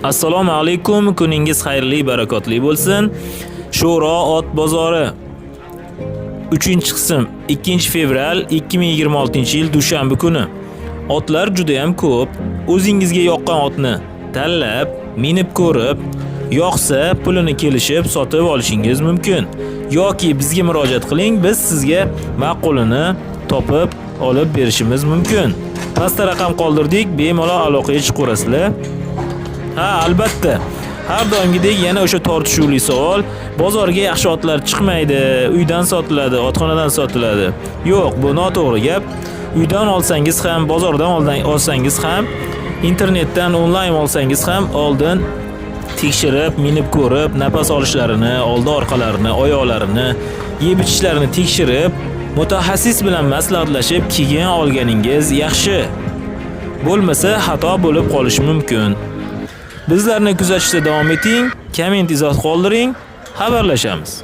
Assalomu alaykum, kuningiz xayrli, barakotli bo'lsin. Sho'ro ot bozori 3-qism, 2-fevral 2026-yil dushanba kuni. Otlar juda ham ko'p. O'zingizga yoqqan otni tanlab, minib ko'rib, yoqsa pulini kelishib sotib olishingiz mumkin. Yoki bizga murojaat qiling, biz sizga ma'qulini topib olib berishimiz mumkin. Pastda raqam qoldirdik, bemalol aloqaga chiqaverasizlar. Ha, albatta. Har doimgidek yana o'sha tortishuvli savol: bozorga yaxshi otlar chiqmaydi, uydan sotiladi, otxonadan sotiladi. Yo'q, bu noto'g'ri gap. Uydan olsangiz ham, bozordan olsangiz ham, internetdan onlayn olsangiz ham oldin tekshirib, minib ko'rib, nafas olishlarini, oldi orqalarini, oyoqlarini, yeb ichishlarini tekshirib, mutaxassis bilan maslahatlashib keyin olganingiz yaxshi. Bo'lmasa xato bo'lib qolishi mumkin. Bizlarni kuzatishda davom eting, komment izoh qoldiring, xabarlashamiz.